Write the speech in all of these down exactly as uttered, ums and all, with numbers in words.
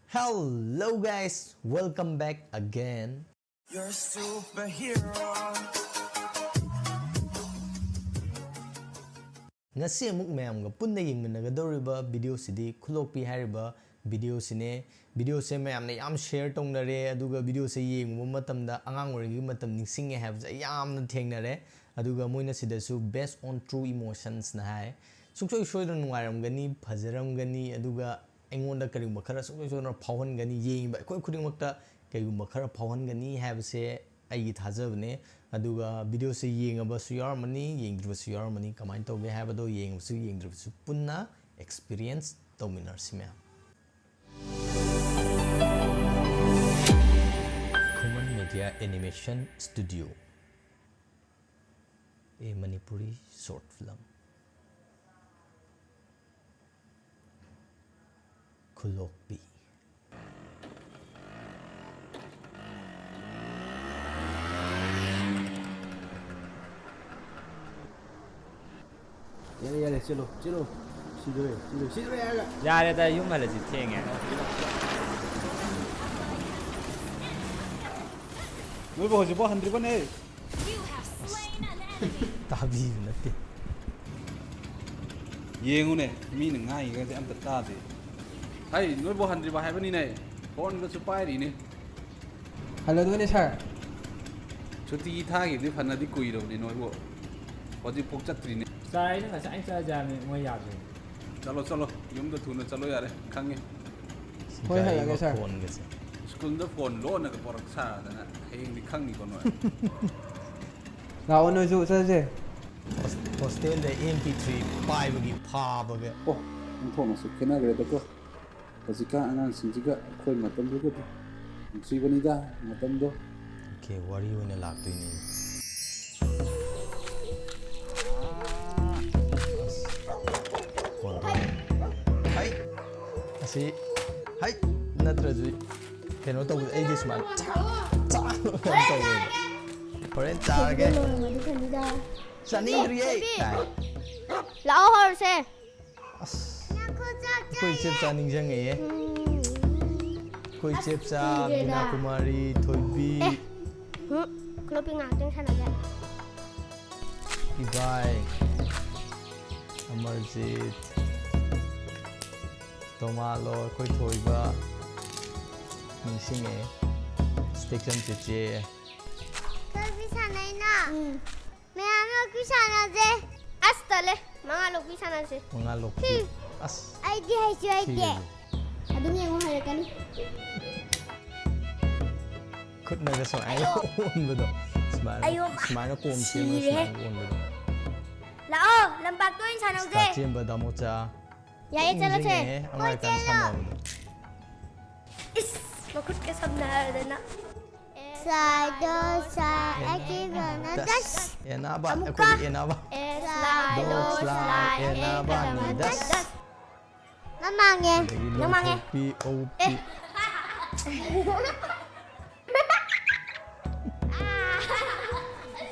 Hello guys, welcome back again. You're a superhero. ꯉꯁꯤ ꯑꯃꯨꯛ ꯃꯌꯥꯝꯒ ꯄꯨꯟꯅ ꯌꯦꯡꯃꯤꯟꯅꯒꯗꯧꯔꯤꯕ ꯚꯤꯗꯤꯑꯣꯁꯤꯗꯤ ꯈꯨꯂꯣꯛꯄꯤ ꯍꯥꯏꯔꯤꯕ ꯚꯤꯗꯤꯑꯣꯁꯤꯅꯦ꯫ ꯚꯤꯗꯤꯑꯣꯁꯦ ꯃꯌꯥꯝꯅ ꯌꯥꯝ ꯁꯤꯌꯔ ꯇꯧꯅꯔꯦ, ꯑꯗꯨꯒ ꯚꯤꯗꯤꯑꯣꯁꯦ ꯌꯦꯡꯉꯨꯕ ꯃꯇꯝꯗ ꯑꯉꯥꯡ ꯑꯣꯏꯔꯤꯉꯩꯒꯤ ꯃꯇꯝ ꯅꯤꯡꯁꯤꯡꯉꯦ ꯍꯥꯏꯕꯁꯦ ꯑꯩ ꯌꯥꯝꯅ ꯊꯦꯡꯅꯔꯦ꯫ ꯑꯗꯨꯒ ꯃꯣꯏꯅ ꯁꯤꯗꯁꯨ based on true emotionsꯅ ꯍꯥꯏ꯫ ꯁꯨꯡꯁꯣꯏ ꯁꯣꯏꯗꯅ ꯅꯨꯡꯉꯥꯏꯔꯝꯒꯅꯤ, ꯐꯖꯔꯝꯒꯅꯤ, ꯑꯗꯨꯒ ꯑꯩꯉꯣꯟꯗ ꯀꯔꯤꯒꯨꯝꯕ ꯈꯔ ꯁꯨꯡꯁꯣꯏ ꯁꯣꯏꯗꯅ ꯐꯥꯎꯍꯟꯒꯅꯤ, ꯌꯦꯡꯉꯤꯕ ꯑꯩꯈꯣꯏ ꯈꯨꯗꯤꯡꯃꯛꯇ ꯀꯔꯤꯒꯨꯝꯕ ꯈꯔ ꯐꯥꯎꯍꯟꯒꯅꯤ ꯍꯥꯏꯕꯁꯦ ꯑꯩꯒꯤ ꯊꯥꯖꯕꯅꯦ꯫ ꯑꯗꯨꯒ ꯚꯤꯗꯤꯑꯣꯁꯦ ꯌꯦꯡꯉꯕꯁꯨ ꯌꯥꯎꯔꯝꯃꯅꯤ, ꯌꯦꯡꯗ꯭ꯔꯤꯕꯁꯨ ꯌꯥꯎꯔꯝꯃꯅꯤ꯫ ꯀꯃꯥꯏꯅ ꯇꯧꯒꯦ ꯍꯥꯏꯕꯗꯣ ꯌꯦꯡꯉꯕꯁꯨ ꯌꯦꯡꯗ꯭ꯔꯤꯕꯁꯨ ꯄꯨꯟꯅ experience ꯇꯧꯃꯤꯟꯅꯔꯁꯤ ꯃꯌꯥꯝ꯫ Human Media Animation Studio, a Manipuri short film. ꯈꯨꯂꯣꯛꯄꯤ꯫ ꯌꯥꯔꯦ, ꯌꯥꯔꯦ, ꯆꯦꯜꯂꯣ, ꯆꯦꯜꯂꯣ꯫ ꯁꯤꯗꯣꯔꯦ, ꯁꯤꯗꯣꯔꯦ, ꯁꯤꯗꯣꯔꯦ ꯍꯥꯏꯔꯒ꯫ ꯌꯥꯔꯦꯗ, ꯌꯨꯝ ꯍꯜꯂꯁꯤ, ꯊꯦꯡꯉꯦ꯫ ꯅꯣꯏꯕꯨ ꯍꯧꯖꯤꯛꯐꯥꯎ ꯍꯟꯗ꯭ꯔꯤꯕꯅꯦ꯫ You have slain an enemy. ꯇꯥꯕꯤꯕ ꯅꯠꯇꯦ꯫ ꯌꯦꯡꯉꯨꯅꯦ, ꯃꯤꯅ ꯉꯥꯡꯉꯤꯒꯁꯦ ꯑꯝꯇ ꯇꯥꯗꯦ꯫ ꯍꯩ, ꯅꯣꯏꯕꯨ ꯍꯟꯗ꯭ꯔꯤꯕ ꯍꯥꯏꯕꯅꯤꯅꯦ, ꯐꯣꯟꯒꯁꯨ ꯄꯥꯏꯔꯤꯅꯦ꯫ ꯍꯜꯂꯗꯣꯏꯅꯦ, ꯁꯥꯔ꯫ ꯁꯨꯇꯤ ꯊꯥꯈꯤꯕꯗꯤ ꯐꯅꯗꯤ ꯀꯨꯏꯔꯕꯅꯤ ꯅꯣꯏꯕꯨ, ꯍꯧꯖꯤꯛꯐꯥꯎ ꯆꯠꯇ꯭ꯔꯤꯅꯦ꯫ ꯁꯥꯔ, ꯑꯩꯅ ꯉꯁꯥꯏ ꯆꯠꯂꯁꯦ ꯍꯥꯏꯕꯅꯤ, ꯃꯣꯏ ꯌꯥꯗ꯭ꯔꯦ꯫ ꯆꯠꯂꯣ, ꯆꯠꯂꯣ, ꯌꯨꯝꯗ ꯊꯨꯅ ꯆꯠꯂꯣ ꯌꯥꯔꯦ, ꯈꯪꯉꯦ꯫ ꯍꯣꯏ, ꯒꯥꯔꯤ ꯍꯜꯂꯒꯦ, ꯁꯥꯔ꯫ ꯃꯈꯣꯟꯒꯁꯦ꯫ ꯁ꯭ꯀꯨꯜꯗ ꯐꯣꯟ ꯂꯣꯟꯅꯒ ꯄꯣꯔꯛ ꯁꯥꯗꯅ ꯍꯌꯦꯡꯗꯤ ꯈꯪꯅꯤꯀꯣ ꯅꯣꯏ꯫ ꯂꯥꯛꯑꯣ ꯅꯣꯏꯁꯨ ꯆꯠꯁꯦ꯫ ꯍꯣꯁ-, ꯍꯣꯁꯇꯦꯜꯗ ꯑꯦꯝ ꯄꯤ ꯊ꯭ꯔꯤ ꯄꯥꯏꯕꯒꯤ ꯐꯥꯕꯒ꯫ ꯑꯣ, ꯑꯣꯟꯊꯣꯛꯅꯁꯨ ꯈꯦꯠꯅꯈ꯭ꯔꯦꯗꯀꯣ꯫ ꯍꯧꯖꯤꯛꯀꯥꯟ ꯑꯉꯥꯡꯁꯤꯡꯁꯤꯒ ꯑꯩꯈꯣꯏ ꯃꯇꯝꯗꯨꯒꯗꯤ ꯅꯨꯡꯁꯤꯕꯅꯤꯗ ꯃꯇꯝꯗꯣ꯫ ꯑꯣꯀꯦ, ꯋꯥꯔꯤ ꯑꯣꯏꯅ ꯂꯥꯛꯇꯣꯏꯅꯦ꯫ ꯑꯁ, ꯐꯣꯟꯗꯣ꯫ ꯍꯩ! ꯑꯁꯤ, ꯍꯩ! ꯅꯠꯇ꯭ꯔꯁꯨ ꯀꯩꯅꯣ ꯇꯧꯕꯗ ꯑꯩꯗꯤ ꯁꯨꯃꯥꯏꯅ ꯆꯥ-, ꯆꯥ-, ꯀꯩꯅꯣ ꯇꯧꯋꯦꯕ꯫ ꯍꯣꯔꯦꯟ ꯆꯥꯔꯒꯦ꯫ ꯂꯣꯏꯔꯝꯃꯗꯤ ꯐꯅꯤꯗ꯫ ꯆꯥꯅꯤꯡꯗ꯭ꯔꯤꯌꯦ! ꯕꯦꯕꯤ! ꯀꯥꯏ꯫ ꯂꯥꯛꯑꯣ ꯍꯧꯔꯁꯦ꯫ ꯑꯁ, ꯑꯩꯈꯣꯏ ꯏꯆꯦ ꯃꯆꯥ ꯅꯤꯡꯁꯤꯡꯉꯛꯑꯦ꯫ ꯎꯝ꯫ ꯑꯩꯈꯣꯏ ꯏꯆꯦꯞꯆꯥ, ꯀꯨꯏꯔꯦꯗ꯫ ꯕꯤꯅꯥ ꯀꯨꯃꯥꯔꯤ, ꯊꯣꯏꯕꯤ꯫ ꯑꯦ, ꯍꯨꯝ, ꯈꯨꯂꯣꯛꯄꯤ ꯉꯥꯏꯍꯥꯛꯇꯪ ꯁꯥꯟꯅꯒꯦ꯫ ꯏꯕꯥꯏ, ꯑꯃꯔꯖꯤꯠ, ꯇꯣꯃꯥꯂꯣ, ꯑꯩꯈꯣꯏ ꯊꯣꯏꯕ꯫ ꯅꯤꯡꯁꯤꯡꯉꯛꯑꯦ꯫ ꯏꯁꯇꯦꯛꯁꯟ ꯆꯦꯆꯦ꯫ ꯊꯣꯏꯕꯤ ꯁꯥꯟꯅꯩꯅ꯫ ꯎꯝ꯫ ꯃꯌꯥꯝ ꯂꯣꯛꯄꯤ ꯁꯥꯟꯅꯁꯦ꯫ ꯑꯁ, ꯇꯜꯂꯦ꯫ ꯃꯉꯥ ꯂꯣꯛꯄꯤ ꯁꯥꯟꯅꯁꯦ꯫ ꯃꯉꯥ ꯂꯣꯛꯄꯤ꯫ ꯍꯨꯝ꯫ ꯑꯁ꯫ ꯑꯩꯗꯤ ꯍꯩꯁꯨ ꯍꯩꯇꯦ꯫ ꯊꯤꯒꯅꯤ꯫ ꯑꯗꯨꯝ ꯌꯦꯡꯉꯨ ꯍꯩꯔꯛꯀꯅꯤ꯫ ꯈꯨꯠꯅꯒ ꯁꯨꯃꯥꯏꯅ ꯑꯌꯣ꯫ ꯑꯣꯟꯕꯗꯣ꯫ ꯁꯨꯃꯥꯏꯅ, ꯑꯌꯣ꯫ ꯁꯨꯃꯥꯏꯅ ꯀꯣꯝ ꯁꯦꯝꯃꯒ ꯁꯤꯔꯦ꯫ ꯁꯨꯃꯥꯏꯅ ꯑꯣꯟꯕꯗꯣ꯫ ꯂꯥꯛꯑꯣ, ꯂꯝꯄꯥꯛꯇ ꯑꯣꯏꯅ ꯁꯥꯟꯅꯧꯁꯦ꯫ ꯁꯤꯗ ꯆꯦꯟꯕ ꯗꯥꯃꯣꯆꯥ꯫ ꯌꯥꯏꯌꯦ, ꯆꯠꯂꯁꯦ꯫ ꯅꯤꯡꯁꯤꯡꯉꯦ, ꯑꯉꯥꯡ ꯍꯣꯏ, ꯑꯣꯏꯔꯤꯀꯥꯟꯗ ꯆꯦꯜꯂꯣ꯫ ꯁꯥꯟꯅꯕꯗꯣ꯫ ꯏꯁ, ꯃꯈꯨꯠꯀ ꯁꯝꯅꯔꯗꯅ꯫ ꯁꯥꯏꯗꯣ ꯁꯥꯏ, ꯑꯩꯒꯤ ꯀꯩꯅꯣ ꯗꯁ꯫ ꯗꯁ꯫ ꯑꯦꯅꯥꯕ, ꯑꯃꯨꯛꯀ꯫ ꯑꯩꯈꯣꯏꯗꯤ ꯑꯦꯅꯥꯕ꯫ ꯑꯦꯁ ꯂꯥꯏ ꯗꯣ ꯗꯣꯁ ꯁ꯭ꯂꯥꯏ ꯂꯥꯏ ꯑꯦ ꯑꯦ ꯀꯩꯅꯣ ꯀꯩꯅꯣ ꯗꯁ꯫ ꯗꯁ꯫ ꯅꯪ ꯃꯥꯡꯉꯦ꯫ ꯑꯗꯒꯤ ꯅꯪ ꯃꯥꯡꯉꯦ꯫ ꯂꯣꯡꯊꯣꯛꯄꯤ, ꯑꯦ꯫ ꯑꯧꯄꯤ꯫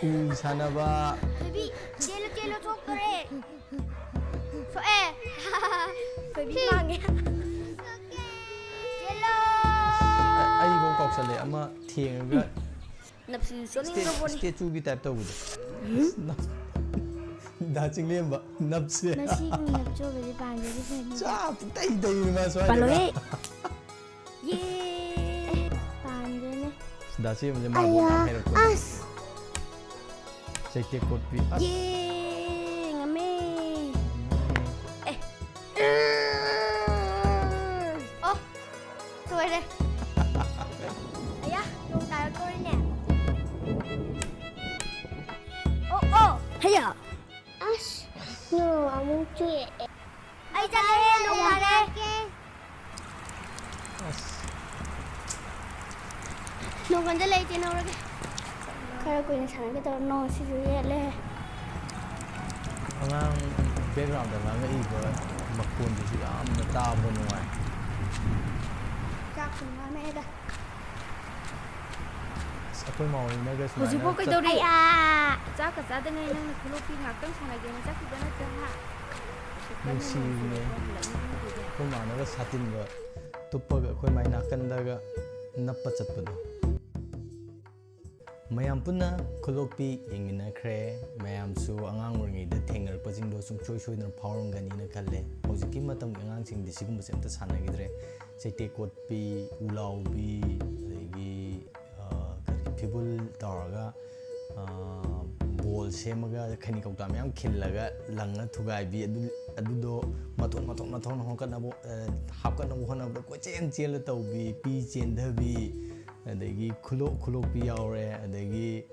ꯎ ꯁꯥꯟꯅꯕ꯫ ꯊꯣꯏꯕꯤ, ꯆꯦꯜꯂꯨ, ꯆꯦꯜꯂꯨ, ꯊꯣꯛꯇꯣꯔꯦ꯫ ꯁꯣꯛꯑꯦ꯫ ꯊꯣꯏꯕꯤ ꯃꯥꯡꯉꯦ꯫ ꯆꯦꯜꯂꯣ꯫ ꯑꯩ-, ꯑꯩꯐꯥꯎ ꯀꯥꯎꯁꯜꯂꯦ꯫ ꯑꯃ ꯊꯦꯡꯉꯒ ꯅꯞꯁꯤꯁꯨ ꯏꯁꯇꯦ-, ꯆꯣꯠꯅꯤꯡꯗ꯭ꯔꯕꯣꯅꯤ꯫ ꯏꯁꯇꯦꯆꯨꯒꯤ ꯇꯥꯏꯞ ꯇꯧꯕꯗꯣ꯫ ꯗꯥ ꯆꯤꯡꯂꯦꯝꯕ, ꯅꯞꯁꯦ꯫ ꯃꯁꯤꯒꯤ ꯅꯞꯆꯣꯕꯁꯦ ꯄꯥꯟꯖꯗꯤ ꯐꯅꯤ꯫ ꯆꯥ ꯄꯨꯡꯇꯩ ꯇꯩꯔꯤ ꯃꯥ ꯁ꯭ꯋꯥꯏꯗꯒ꯫ ꯄꯥꯜꯂꯣꯍꯦ꯫ ꯌꯦ! ꯄꯥꯟꯗꯦꯅꯦ꯫ ꯗꯥ ꯆꯦꯝꯕꯁꯦ ꯃꯥꯕꯨ ꯑꯌꯥ, ꯌꯥꯝ ꯍꯩꯔꯛꯄꯅꯦ꯫ ꯑꯁ! ꯆꯩꯇꯦꯛ ꯀꯣꯠꯄꯤ꯫ ꯑꯁ! ꯌꯦ! ꯉꯝꯃꯦ! ꯑꯦ! ꯑꯣ! ꯁꯣꯏꯔꯦ꯫ ꯑꯌꯥ! ꯅꯣꯡ ꯇꯥꯔꯛꯇꯣꯔꯦꯅꯦ꯫ ꯑꯣ, ꯑꯣ! ꯍꯩꯌꯥ! ꯑꯁ, ꯅꯣꯡ ꯑꯃꯨꯛ ꯆꯨꯔꯛꯑꯦ꯫ ꯑꯩ ꯆꯠꯂꯦꯍꯦ, ꯅꯣꯡ ꯇꯥꯔꯦ꯫ ꯑꯁ꯫ ꯅꯣꯡ ꯀꯟꯖꯜꯂꯛꯑꯦ, ꯆꯦꯟꯍꯧꯔꯒꯦ꯫ ꯈꯔ ꯀꯨꯏꯅ ꯁꯥꯟꯅꯒꯦ ꯇꯧꯔ ꯅꯣꯡ ꯁꯤꯁꯨ ꯌꯦꯠꯂꯦ꯫ ꯑꯉꯥꯡ background ꯉꯥꯡꯉꯛꯏꯕ ꯃꯈꯣꯟꯗꯨꯁꯨ ꯌꯥꯝꯅ ꯇꯥꯕ ꯅꯨꯡꯉꯥꯏ꯫ ꯆꯥꯛ ꯊꯣꯡ ꯂꯥꯝꯃꯛꯑꯦꯗ꯫ ꯑꯁ, ꯑꯩꯈꯣꯏ ꯃꯥ ꯍꯣꯏꯅꯒ ꯁꯨꯃꯥꯏꯅ ꯍꯧꯖꯤꯛꯄꯨ ꯆꯠ-, ꯀꯩꯗꯧꯔꯤ? ꯑꯌꯥ! ꯆꯥꯛꯀ ꯆꯥꯗꯉꯩ ꯅꯪꯅ ꯈꯨꯂꯣꯛꯄꯤ ꯉꯥꯛꯇꯪ ꯁꯥꯟꯅꯒꯦꯅ ꯆꯠꯈꯤꯕ ꯅꯠꯇ꯭ꯔꯥ, ꯍꯥ? ꯅꯨꯡꯁꯤꯕꯅꯦ꯫ ꯑꯩꯈꯣꯏ ꯃꯥꯅꯒ ꯁꯥꯇꯤꯟꯒ ꯇꯨꯞꯄꯒ ꯑꯩꯈꯣꯏ ꯃꯥꯏ ꯅꯥꯀꯟꯗꯒ ꯅꯞꯄ ꯆꯠꯄꯗꯣ꯫ ꯃꯌꯥꯝ ꯄꯨꯟꯅ ꯈꯨꯂꯣꯛꯄꯤ ꯌꯦꯡꯃꯤꯟꯅꯈ꯭ꯔꯦ꯫ ꯃꯌꯥꯝꯁꯨ ꯑꯉꯥꯡ ꯑꯣꯏꯔꯤꯉꯩꯗ ꯊꯦꯡꯅꯔꯛꯄꯁꯤꯡꯗꯣ ꯁꯨꯡꯁꯣꯏ ꯁꯣꯏꯗꯅ ꯐꯥꯎꯔꯝꯒꯅꯤꯅ ꯈꯜꯂꯦ꯫ ꯍꯧꯖꯤꯛꯀꯤ ꯃꯇꯝꯒꯤ ꯑꯉꯥꯡꯁꯤꯡꯗꯤ ꯁꯤꯒꯨꯝꯕꯁꯦ ꯑꯝꯇ ꯁꯥꯟꯅꯈꯤꯗ꯭ꯔꯦ꯫ ꯆꯩꯇꯦꯛ ꯀꯣꯠꯄꯤ, ꯎꯂꯥꯎꯕꯤ, ꯑꯗꯒꯤ, ꯑ, ꯀꯔꯤ, ꯐꯤꯕꯨꯜ ꯇꯧꯔꯒ, ꯑ, ꯕꯣꯜ ꯁꯦꯝꯃꯒ ꯈꯩꯅꯤ ꯀꯧꯇꯥ ꯃꯌꯥꯝ ꯈꯤꯜꯂꯒ ꯂꯪꯉ ꯊꯨꯒꯥꯏꯕꯤ, ꯑꯗꯨ, ꯑꯗꯨꯗꯣ ꯃꯊꯣꯟ ꯃꯊꯣꯟ ꯃꯊꯣꯟ ꯍꯣꯟꯀꯠꯅꯕ, ꯑ, ꯍꯥꯞꯀꯠꯅꯕ ꯍꯣꯠꯅꯕꯗ ꯀꯣꯏꯆꯦꯟ ꯆꯦꯜꯂ ꯇꯧꯕꯤ, ꯄꯤ ꯆꯦꯟꯊꯕꯤ, ꯑꯗꯒꯤ ꯈꯨꯂꯣꯛ, ꯈꯨꯂꯣꯛꯄꯤ ꯌꯥꯎꯔꯦ, ꯑꯗꯒꯤ,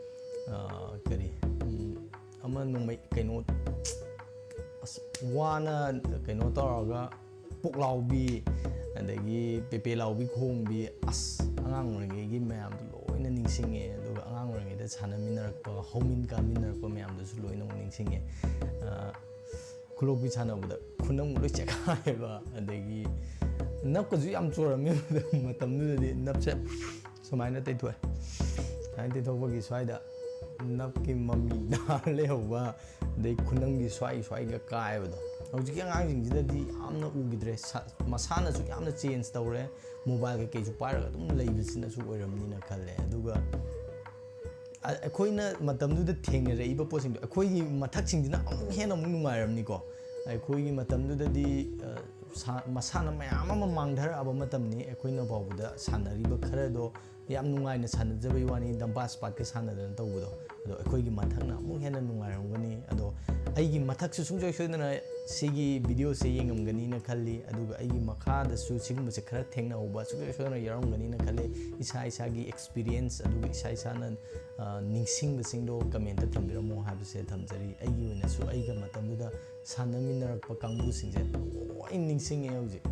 ꯑ, ꯀꯔꯤ, ꯎꯝ, ꯑꯃ ꯅꯣꯡꯃꯩ ꯀꯩꯅꯣ, ꯑꯁ, ꯋꯥꯅ ꯀꯩꯅꯣ ꯇꯧꯔꯒ ꯄꯨꯛꯂꯥꯎꯕꯤ, ꯑꯗꯒꯤ ꯄꯦꯄꯦ ꯂꯥꯎꯕꯤ ꯈꯣꯡꯕꯤ, ꯑꯁ, ꯑꯉꯥꯡ ꯑꯣꯏꯔꯤꯉꯩꯒꯤ ꯃꯌꯥꯝꯗꯣ ꯂꯣꯏꯅ ꯅꯤꯡꯁꯤꯡꯉꯦ꯫ ꯑꯗꯨꯒ ꯑꯉꯥꯡ ꯑꯣꯏꯔꯤꯉꯩꯗ ꯁꯥꯟꯅꯃꯤꯟꯅꯔꯛꯄ, ꯍꯧꯃꯤꯟ ꯀꯥꯃꯤꯟꯅꯔꯛꯄ ꯃꯌꯥꯝꯗꯨꯁꯨ ꯂꯣꯏꯅꯃꯛ ꯅꯤꯡꯁꯤꯡꯉꯦ꯫ ꯑ, ꯈꯨꯂꯣꯛꯄꯤ ꯁꯥꯟꯅꯕꯗ ꯈꯨꯅꯝ ꯂꯣꯏ ꯆꯦꯈꯥꯏꯕ, ꯑꯗꯒꯤ ꯅꯞꯀꯁꯨ ꯌꯥꯝ ꯆꯣꯔꯝꯃꯤ ꯃꯇꯝꯗꯨꯗꯗꯤ꯫ ꯅꯞꯁꯦ ꯁꯨꯃꯥꯏꯅ ꯇꯩꯊꯣꯛꯑꯦ꯫ ꯁꯨꯃꯥꯏꯅ ꯇꯩꯊꯣꯛꯄꯒꯤ ꯁ꯭ꯋꯥꯏꯗ ꯅꯞꯀꯤ ꯃꯃꯤ ꯅꯥꯔ ꯂꯩꯍꯧꯕ, ꯑꯗꯩ ꯈꯨꯅꯝꯒꯤ ꯁ꯭ꯋꯥꯏ ꯁ꯭ꯋꯥꯏꯒ ꯀꯥꯏꯕꯗꯣ꯫ ꯍꯧꯖꯤꯛꯀꯤ ꯑꯉꯥꯡꯁꯤꯡꯁꯤꯗꯗꯤ ꯌꯥꯝꯅ ꯎꯈꯤꯗ꯭ꯔꯦ꯫ ꯁ-, ꯃꯁꯥꯅꯁꯨ ꯌꯥꯝꯅ ꯆꯦꯟꯖ ꯇꯧꯔꯦ꯫ ꯃꯣꯕꯥꯏꯜ ꯀꯩꯀꯩꯁꯨ ꯄꯥꯏꯔꯒ ꯑꯗꯨꯝ ꯂꯩꯕꯁꯤꯅꯁꯨ ꯑꯣꯏꯔꯝꯅꯤꯅ ꯈꯜꯂꯦ꯫ ꯑꯗꯨꯒ ꯑ-, ꯑꯩꯈꯣꯏꯅ ꯃꯇꯝꯗꯨꯗ ꯊꯦꯡꯅꯔꯛꯏꯕ ꯄꯣꯠꯁꯤꯡꯗꯣ ꯑꯩꯈꯣꯏꯒꯤ ꯃꯊꯛꯁꯤꯡꯁꯤꯅ ꯑꯃꯨꯛ ꯍꯦꯟꯅ ꯑꯃꯨꯛ ꯅꯨꯡꯉꯥꯏꯔꯝꯅꯤꯀꯣ꯫ ꯑꯩꯈꯣꯏꯒꯤ ꯃꯇꯝꯗꯨꯗꯗꯤ, ꯑ, ꯁꯥ-, ꯃꯁꯥꯟꯅ ꯃꯌꯥꯝ ꯑꯃ ꯃꯥꯡꯊꯔꯛꯑꯕ ꯃꯇꯝꯅꯤ꯫ ꯑꯩꯈꯣꯏꯅ ꯐꯥꯎꯕꯗ ꯁꯥꯟꯅꯔꯤꯕ ꯈꯔꯗꯣ ꯌꯥꯝ ꯅꯨꯡꯉꯥꯏꯅ ꯁꯥꯟꯅꯖꯕꯩ ꯋꯥꯅꯤ, ꯗꯝꯕꯥ ꯁ꯭ꯄꯥꯠꯀ ꯁꯥꯟꯅꯗꯅ ꯇꯧꯕꯗꯣ꯫ ꯑꯗꯣ ꯑꯩꯈꯣꯏꯒꯤ ꯃꯊꯛꯅ ꯑꯃꯨꯛ ꯍꯦꯟꯅ ꯅꯨꯡꯉꯥꯏꯔꯝꯒꯅꯤ꯫ ꯑꯗꯣ ꯑꯩꯒꯤ ꯃꯊꯛꯁꯨ ꯁꯨꯡꯁꯣꯏ ꯁꯣꯏꯗꯅ ꯁꯤꯒꯤ ꯚꯤꯗꯤꯑꯣꯁꯦ ꯌꯦꯡꯉꯝꯒꯅꯤꯅ ꯈꯜꯂꯤ, ꯑꯗꯨꯒ ꯑꯩꯒꯤ ꯃꯈꯥꯗꯁꯨ ꯁꯤꯒꯨꯝꯕꯁꯦ ꯈꯔ ꯊꯦꯡꯅꯍꯧꯕ ꯁꯨꯡꯁꯣꯏ ꯁꯣꯏꯗꯅ ꯌꯥꯎꯔꯝꯒꯅꯤꯅ ꯈꯜꯂꯤ꯫ ꯏꯁꯥ ꯏꯁꯥꯒꯤ ꯑꯦꯛꯁꯄꯤꯔꯤꯌꯦꯟꯁ, ꯑꯗꯨꯒ ꯏꯁꯥ ꯏꯁꯥꯅ, ꯑ, ꯅꯤꯡꯁꯤꯡꯕꯁꯤꯡꯗꯣ ꯀꯃꯦꯟꯇ ꯊꯝꯕꯤꯔꯝꯃꯣ ꯍꯥꯏꯕꯁꯦ ꯊꯝꯖꯔꯤ꯫ ꯑꯩꯒꯤ ꯑꯣꯏꯅꯁꯨ ꯑꯩꯒ ꯃꯇꯝꯗꯨꯗ ꯁꯥꯟꯅꯃꯤꯟꯅꯔꯛꯄ ꯀꯥꯡꯕꯨꯁꯤꯡꯁꯦ ꯂꯣꯏ ꯅꯤꯡꯁꯤꯡꯉꯦ ꯍꯧꯖꯤꯛ꯫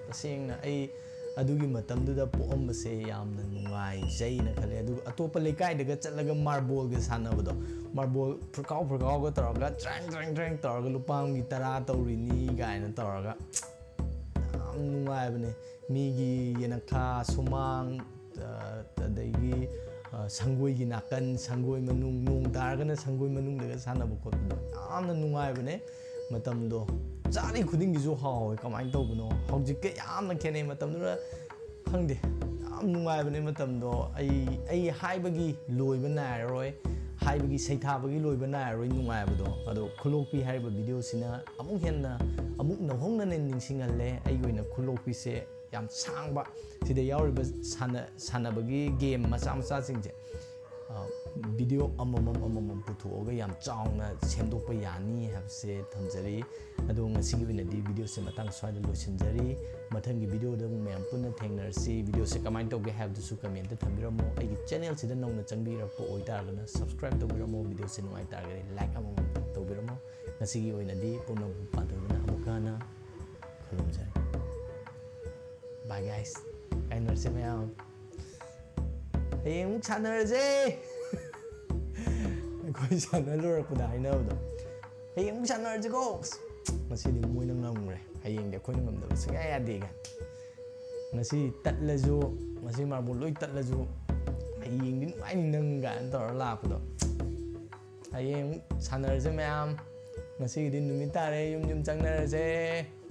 ꯇꯁꯦꯡꯅ ꯑꯩ ꯑꯗꯨꯒꯤ ꯃꯇꯝꯗꯨꯗ ꯄꯣꯛꯑꯝꯕꯁꯦ ꯌꯥꯝꯅ ꯅꯨꯡꯉꯥꯏꯖꯩꯅ ꯈꯜꯂꯦ꯫ ꯑꯗꯨꯒ ꯑꯇꯣꯞꯄ ꯂꯩꯀꯥꯏꯗꯒ ꯆꯠꯂꯒ ꯃꯥꯔꯕꯣꯜꯒ ꯁꯥꯟꯅꯕꯗꯣ, ꯃꯥꯔꯕꯣꯜ ꯐꯨꯔꯀꯥꯎ ꯐꯨꯔꯀꯥꯎꯒ ꯇꯧꯔꯒ ꯇ꯭ꯔꯦꯡ ꯇ꯭ꯔꯦꯡ ꯇ꯭ꯔꯦꯡ ꯇꯧꯔꯒ ꯂꯨꯄꯥ ꯑꯃꯒꯤ ꯇꯔꯥ ꯇꯧꯔꯤꯅꯤ ꯀꯥꯏꯅ ꯇꯧꯔꯒ ꯌꯥꯝ ꯅꯨꯡꯉꯥꯏꯕꯅꯦ꯫ ꯃꯤꯒꯤ ꯌꯦꯅꯈꯥ, ꯁꯨꯃꯥꯡ, ꯑ, ꯑꯗꯒꯤ, ꯑ, ꯁꯪꯒꯣꯏꯒꯤ ꯅꯥꯀꯟ, ꯁꯪꯒꯣꯏ ꯃꯅꯨꯡ, ꯅꯣꯡ ꯇꯥꯔꯒꯅ ꯁꯪꯒꯣꯏ ꯃꯅꯨꯡꯗꯒ ꯁꯥꯟꯅꯕ ꯈꯣꯠꯄꯗꯣ ꯌꯥꯝꯅ ꯅꯨꯡꯉꯥꯏꯕꯅꯦ ꯃꯇꯝꯗꯣ꯫ ꯆꯥꯔꯤ ꯈꯨꯗꯤꯡꯒꯤꯁꯨ ꯍꯥꯎꯋꯦ꯫ ꯀꯃꯥꯏꯅ ꯇꯧꯕꯅꯣ? ꯍꯧꯖꯤꯛꯀ ꯌꯥꯝꯅ ꯈꯦꯠꯅꯩ꯫ ꯃꯇꯝꯗꯨꯗ ꯈꯪꯗꯦ, ꯌꯥꯝ ꯅꯨꯡꯉꯥꯏꯕꯅꯦ ꯃꯇꯝꯗꯣ꯫ ꯑꯩ ꯑꯩ ꯍꯥꯏꯕꯒꯤ ꯂꯣꯏꯕ ꯅꯥꯏꯔꯔꯣꯏ, ꯍꯥꯏꯕꯒꯤ ꯁꯩꯊꯥꯕꯒꯤ ꯂꯣꯏꯕ ꯅꯥꯏꯔꯔꯣꯏ ꯅꯨꯡꯉꯥꯏꯕꯗꯣ꯫ ꯑꯗꯣ ꯈꯨꯂꯣꯛꯄꯤ ꯍꯥꯏꯔꯤꯕ ꯚꯤꯗꯤꯑꯣꯁꯤꯅ ꯑꯃꯨꯛ ꯍꯦꯟꯅ, ꯑꯃꯨꯛ ꯅꯧꯍꯧꯅꯅ ꯅꯤꯡꯁꯤꯡꯍꯜꯂꯦ꯫ ꯑꯩꯒꯤ ꯑꯣꯏꯅ ꯈꯨꯂꯣꯛꯄꯤꯁꯦ ꯌꯥꯝ ꯁꯥꯡꯕ, ꯁꯤꯗ ꯌꯥꯎꯔꯤꯕ ꯁꯥꯟꯅ ꯁꯥꯟꯅꯕꯒꯤ ꯒꯦꯝ ꯃꯆꯥ ꯃꯆꯥꯁꯤꯡꯁꯦ ꯚꯤꯗꯤꯑꯣ ꯑꯃꯃꯝ ꯑꯃꯃꯝ ꯄꯨꯊꯣꯛꯑꯒ ꯌꯥꯝ ꯆꯥꯎꯅ ꯁꯦꯝꯗꯣꯛꯄ ꯌꯥꯅꯤ ꯍꯥꯏꯕꯁꯦ ꯊꯝꯖꯔꯤ꯫ ꯑꯗꯣ ꯉꯁꯤꯒꯤ ꯑꯣꯏꯅꯗꯤ ꯚꯤꯗꯤꯑꯣꯁꯦ ꯃꯇꯥꯡ ꯁ꯭ꯋꯥꯏꯗ ꯂꯣꯏꯁꯤꯟꯖꯔꯤ꯫ ꯃꯊꯪꯒꯤ ꯚꯤꯗꯤꯑꯣꯗ ꯑꯃꯨꯛ ꯃꯌꯥꯝ ꯄꯨꯟꯅ ꯊꯦꯡꯅꯔꯁꯤ꯫ ꯚꯤꯗꯤꯑꯣꯁꯦ ꯀꯃꯥꯏꯅ ꯇꯧꯒꯦ ꯍꯥꯏꯕꯗꯨꯁꯨ ꯀꯃꯦꯟꯇ ꯊꯝꯕꯤꯔꯝꯃꯣ꯫ ꯑꯩꯒꯤ ꯆꯦꯅꯦꯜꯁꯤꯗ ꯅꯧꯅ ꯆꯪꯕꯤꯔꯛꯄ ꯑꯣꯏꯇꯥꯔꯒꯅ ꯁꯕꯁꯀ꯭ꯔꯥꯏꯕ ꯇꯧꯕꯤꯔꯝꯃꯣ꯫ ꯚꯤꯗꯤꯑꯣꯁꯦ ꯅꯨꯡꯉꯥꯏ ꯇꯥꯔꯒꯗꯤ ꯂꯥꯏꯛ ꯑꯃꯃꯝ ꯇꯧꯕꯤꯔꯝꯃꯣ꯫ ꯉꯁꯤꯒꯤ ꯑꯣꯏꯅꯗꯤ ꯄꯨꯝꯅꯃꯛꯄꯨ ꯄꯥꯟꯊꯣꯏꯕꯅ ꯑꯃꯨꯛꯀ ꯍꯟꯅ ꯈꯨꯔꯨꯝꯖꯔꯤ꯫ ꯕꯥꯏ ꯒꯥꯏꯁ, ꯀꯥꯏꯅꯔꯁꯦ ꯃꯌꯥꯝ꯫ ꯍꯌꯦꯡ ꯑꯃꯨꯛ ꯁꯥꯟꯅꯔꯁꯦ꯫ ꯑꯩꯈꯣꯏ ꯁꯥꯟꯅ ꯂꯣꯏꯔꯛꯄꯗ ꯍꯥꯏꯅꯕꯗꯣ, "ꯍꯌꯦꯡ ꯑꯃꯨꯛ ꯁꯥꯟꯅꯔꯁꯤꯀꯣ"꯫ ꯉꯁꯤꯗꯤ ꯃꯣꯏꯅ ꯉꯝꯈ꯭ꯔꯦ, ꯍꯌꯦꯡꯗꯤ ꯑꯩꯈꯣꯏꯅ ꯉꯝꯗꯕ ꯁꯨꯡꯌꯥ ꯌꯥꯗꯦ ꯀꯥꯏꯅ꯫ ꯉꯁꯤ ꯇꯠꯂꯁꯨ, ꯉꯁꯤ ꯃꯥꯔꯕꯣꯜ ꯂꯣꯏ ꯇꯠꯂꯁꯨ, "ꯍꯌꯦꯡꯗꯤ ꯅꯨꯡꯉꯥꯏꯅꯤ ꯅꯪ" ꯀꯥꯏꯅ ꯇꯧꯔ ꯂꯥꯛꯄꯗꯣ꯫ ꯍꯌꯦꯡ ꯑꯃꯨꯛ ꯁꯥꯟꯅꯔꯁꯦ ꯃꯌꯥꯝ꯫ ꯉꯁꯤꯒꯤꯗꯤ ꯅꯨꯃꯤꯠ ꯇꯥꯔꯦ, ꯌꯨꯝ ꯌꯨꯝ ꯆꯪꯅꯔꯁꯦ꯫